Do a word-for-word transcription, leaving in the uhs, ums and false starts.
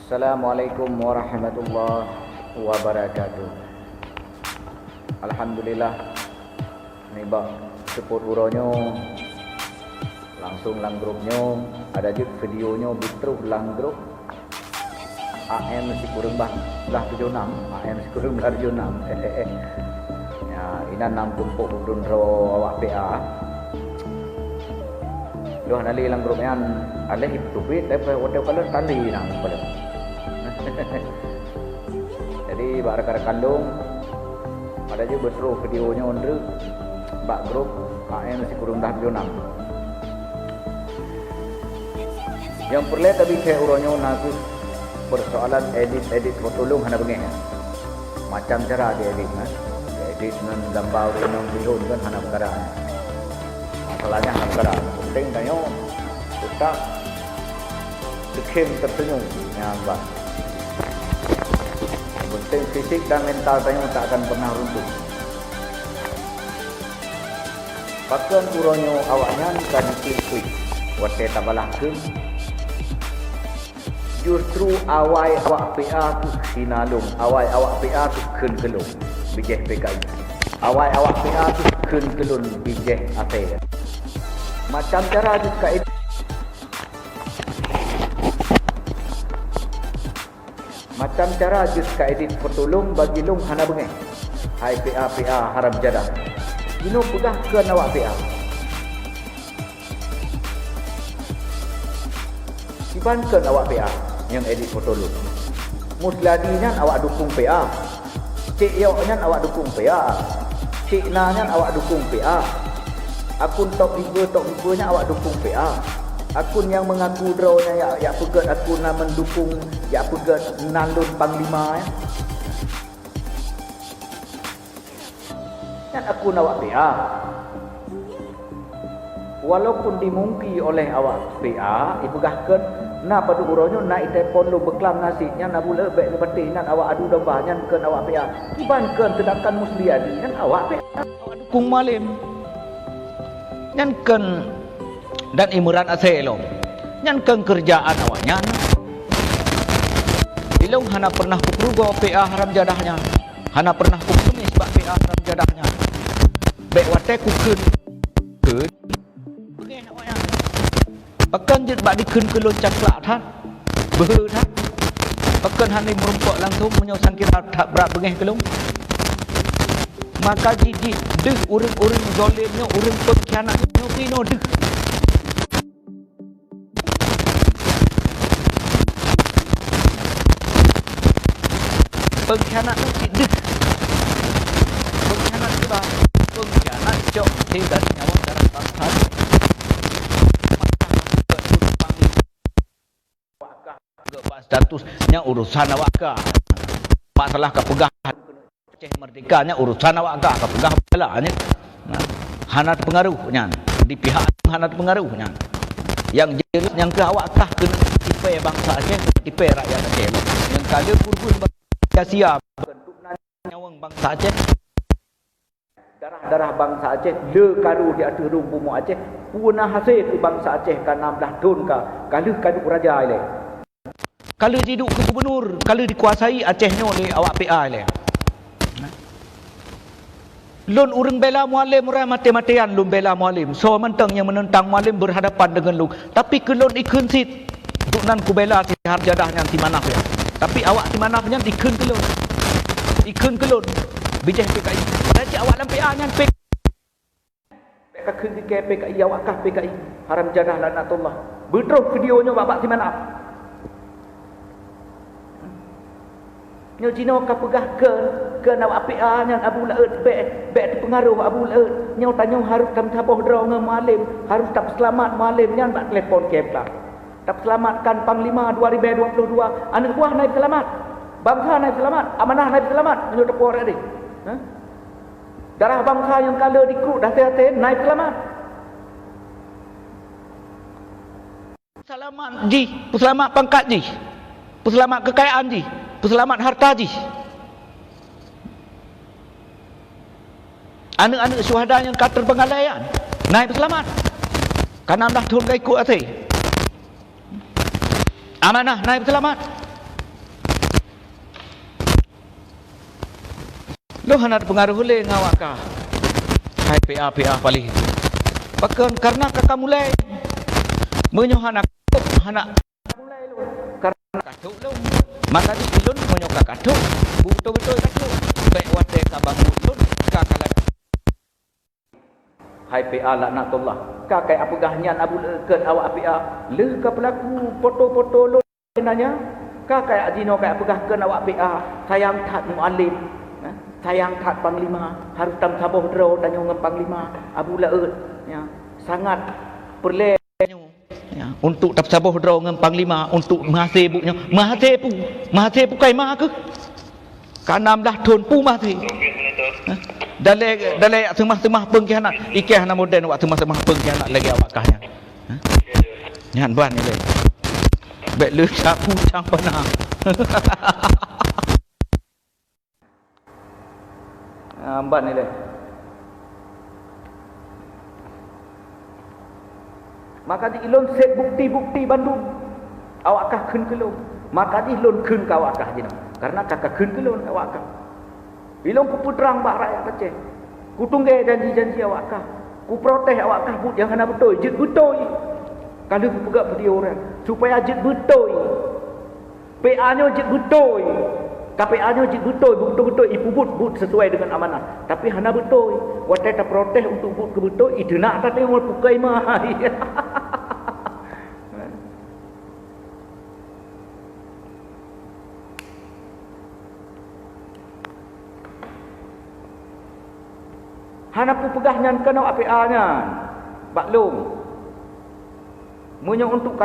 Assalamualaikum warahmatullahi wabarakatuh. Alhamdulillah, nibak seupôt uroe nyoe, langsong lam grup nyoe, ada jeuet video nyoe beutroh lam grup A M sikureueng bah, blah tujoh nam, A M sikureueng blah tujoh nam. Ya, inan nam tumpôk udon droe awak P A. Lheueh na lé lam grup nyan, aléh ipeuteubiet, tapi watèe kalon tali na pada. Jadi, bak rakan-rakan lôn, pada jeuet beutroh video nyoe treuk bak grup A M sikureueng blah tujoh nam. Nyang peureulèe tabicée uroe nyoe na kheueh peusoalan edit-edit foto lôn hana beungéh. Macam cara diedit, kan? Diedit ngon gamba ureueng inong bihon kan hana peukara. Masalahnya hana peukara. Penting tanyoe utak teukhém teuseunyum nyang ba. Penting fisik dan mental tanyoe tak akan pernah runtuh. Pakon uroe nyoe awaknyan ka jiklik-klik watèe tabalah kheun? Justru awai awak P A kheueh hina lôn, awai awak P A kheueh kheun keu lôn bijéh P K I. Awai awak P A kheueh kheun keu lôn bijéh asèe. Macam cara jeuet ka Macam cara jeuet ka edit foto lôn bagi lôn hana beungéh. Hai P A, P A haram jadah. Jinoe peugah kheun awak P A. Kiban kheun awak P A nyang edit foto lôn. Musladi nyan awak dukong P A. Cék Yok nyan awak dukong P A. Cék Na nyan awak dukong P A. Akun top hipe, top hipe nyan awak dukong P A. Akun nyang meungaku droe nyan jak, jak peugét akun na meundukong, jak peugét nan lôn panglima nyan. Nyan akun awak P A. Walaupun dimungkiri oleh awak P A, ipeugah kheun, na padub uroe nyoe na itelepon lôn beuklam nasi, nyan Abu Laôt bèk neupatéh, nyan awak adu domba, nyan kheun awak P A. Kiban kheun, seudangkan Musliadi nyan awak P A. Awak dukong Mualem. Nyan kheun dan Imran asèe lom. Nyan kheun keurjaan awaknyan. Ilôn hana pernah kupeurugoe P A haram jadah nyan. Hana pernah kupeumis bak P A haram jadah nyan. Bèk watèe kukheun, kheun. Beungéh awaknyan. Pakon jeuet bak dikheun keu lôn cakrak that, beuhe that. Pakon hana meurumpok langsong meunyoe sangkira that brat beungéh keu lôn. Maka jih, jih deuh ureueng-ureueng zalém nyoe, ureueng peungkhianat nyoe keunoe deuh. Peungkhianat nyan cit deuh. Peungkhianat kiban, peungkhianat cok maté dari nyawöng darah bansa. Geupeugah status nyan urusan awak kah. Masalah ka peugah Aceh merdeka nyan urusan awak kah, ka peugah bala nyan. Nah, hana teupeungaruh nyan. Di pihak hana teupeungaruh nyan. Nyang jeulaih nyang keu awak kah keuneuk tipèe bansa Aceh, tipèe rakyat Aceh. Nyang ka lheueh peureulèe sia-sia nyawöng bansa Aceh. Darah-darah bansa Aceh le karu di ateueh rhueng bumoe Aceh. Peue na hasé keu bansa Aceh ka nam blah thon ka, ka lheueh ka duek raja ilèe. Ka lheueh jiduek keu gubunur, ka lheueh dikuasai Aceh nyoe lé awak P A ilèe. Lôn ureueng bela Mualem, uroe maté-matéan lôn bela Mualem. Soe mantong nyang meuneuntang Mualem beurhadapan deungon lôn. Tapi keu lôn ikheun cit. Untuk nan kubela si haram jadah nyan si Manaf nyan. Tapi awak si Manaf nyan ikheun keu lôn. Ikheun keu lôn. Bijéh P K I. Padahai cit awak lam P A nyan P K I. Bèk kakheun keu P K I, awak kah P K I. Haram jadah laknatullah. Beutroh video nyoe bak, bak si Manaf. Nyoe jinoe ka peugah kheun, kheun awak P A nyan Abu Laôt bèk, bèk teupeungaruh Abu Laôt. Nyoe tanyoe harôh tameusaboh droe ngon Mualem, harôh tapeuseulamat Mualem nyan bak telepon Kepla. Tapeuseulamatkan Panglima dua ribèe dua puluh dua, aneuk buah na ipeuseulamat. Bansa na ipeuseulamat, amanah na ipeuseulamat, meunyoe teupeue rot deh. Hah? Darah bansa nyang ka le dikruet dasé-dasé na ipeuseulamat. Seulamat jih, peuseulamat pangkat jih, peuseulamat keukayaan jih, peuseulamat harta jih. Aneuk-aneuk syuhada nyang ka teupeungalai nyan, na ipeuseulamat. Ka nam blah thon ka ikot asèe. Amanah na ipeuseulamat. Lôn hana teupeungaruh lé ngon awak kah. Hai P A, P A paléh. Pakon? Kareuna ka, ka mulai. Meunyoe hana, hana mulai lôn. Kareuna ka trok lôn. Maka di ulôn meunyoe ka, ka trok, beutôi-beutôi ka trok. Bèk watèe ka bangun lôn, ka, ka lagèe. Hai P A laknatullah, ka kajak peugah nyan Abu Laôt keu awak P A, lheueh ka peulaku foto-foto lôn nyan, ka kajak jinoe kajak peugah keu awak P A, sayang that mualem, sayang that panglima, harôh tameusaboh droe tanyoe ngon panglima Abu Laôt, ya, sangat peureulèe tanyoe, ya, untuk tameusaboh droe ngon panglima untuk meuhasé buet nyoe, meuhasé peue, meuhasé peue kayèe ma keuh. Ka nam blah thôn peue meuhasé. Hah? Dalèe, dalèe jak seumah-seumah peungkhianat. Ikèh hana modern wak seumah-seumah peungkhianat lagèe awak kah nyan. Hah? Nyan ban ilèe. Bèk lé sapu cang pana. Ah, ban ilèe. Maka di ulôn sép bukti-bukti bandum. Awak kah kheun keu lôn. Maka di ulôn kheun keu awak kah jinoe. Kareuna ka, ka kheun keu lôn awak kah. Ulôn kupeutrang bak rakyat Aceh. Kutunggèe janji-janji awak kah. Kuprotes awak kah buet nyang hana beutôi, jeuet beutôi. Ka lheueh kupeugah peudeuh ureueng, supaya jeuet beutôi. P A nyoe jeuet beutôi. Ka P A nyoe jeuet beutôi, beutôi-beutôi ipeubuet buet sesuai dengan amanah. Tapi hana beutôi. Watèe taprotes untuk buet keu beutôi, iteunak tateumé pukoi mai. Hana kupeugah nyan keunoe P A nyan. Bak lôn. Meunyoe untuk